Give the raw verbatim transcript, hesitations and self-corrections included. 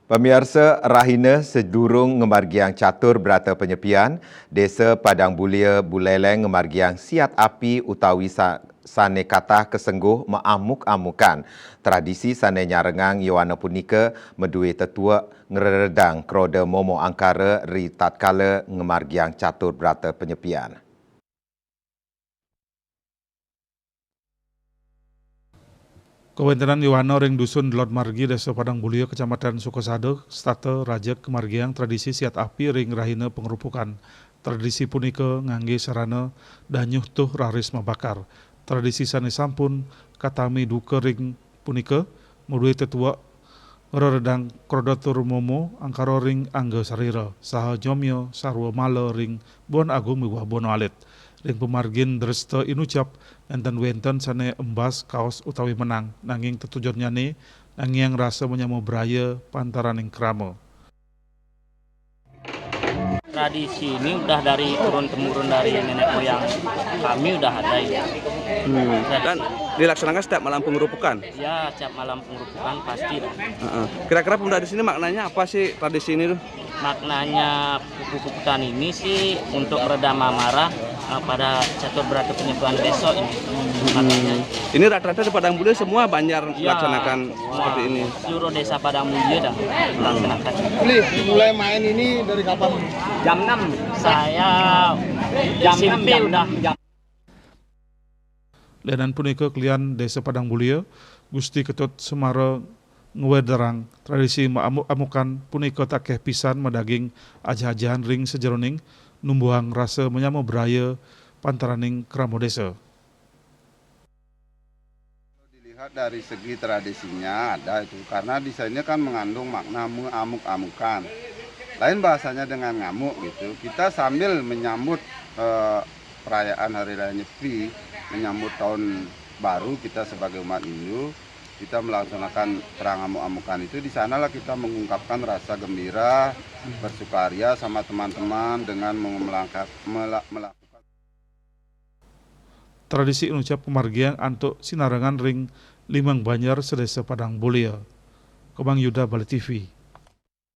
Pamiarsa, rahina sedurung ngamargiang catur brata panyepian, Desa Padang Bulia Buleleng ngamargiang siat api utawi sa-, sane katah kasengguh maamuk-amukan. Tradisi sane nyarengang yowana punika madue tetuek ngreredang kroda momo angkara ri tatkala ngamargiang catur brata panyepian. Kawentenan yowana ring Dusun Delod Margi, Desa Padang Bulia, Kecamatan Sukasada, setata rajeg kamargiang tradisi siat api ring rahina pangrupukan. Tradisi punika ngangge sarana danyuh tuh raris mabakar. Tradisi sane sampun katami duka ring punika madue tetuek ngreredang kroda tur momo angkara ring angga sarira, saha jomya sarwa mala ring Buana Agung miwah Buana Alit. Ring pamargin dresta inucap, nenten wenten sane embas kaos utawi menang, nanging tetujonnyane nangiang rasa manyama braya pantaraning krama. Tradisi ini udah dari turun temurun dari nenek moyang kami udah ada ini. Hmm. Dan dilaksanakan setiap malam pengerupukan? Ya, setiap malam pengerupukan pasti dah. Heeh. Kira-kira pemuda di sini maknanya apa sih tradisi ini tuh? Maknanya kupu-kuputan ini sih untuk meredam amarah eh, pada catur berata penyembuhan besok ini. Makanya Ini rata-rata di Padang Bulia semua banjar ya, melaksanakan semua, seperti ini. Seluruh desa Padang Bulia dah melaksanakan. Beli, mulai main ini dari kapan? Jam enam. Saya jam S M P enam, jam udah. Lenan punika kelian Desa Padang Bulia, Gusti Ketut Semara ngwedarang tradisi maamuk-amukan punika takeh pisan madaging ajah-ajahan ring sajeroning numbuhang rasa manyama braya pantaraning krama desa. Kalau dilihat dari segi tradisinya ada itu, karena di sini kan mengandung makna meamuk-amukan. Lain bahasanya dengan ngamuk gitu. Kita sambil menyambut eh, perayaan Hari Raya Nyepi, menyambut tahun baru kita sebagai umat Hindu, kita melaksanakan perang amuk-amukan itu, di sanalah kita mengungkapkan rasa gembira, bersukaria sama teman-teman dengan melangkah, mela- melakukan Tradisi inucap pamargiang antuk sinarengan ring limang banjar sadesa Padang Bulia. Komang Yuda, Bali T V.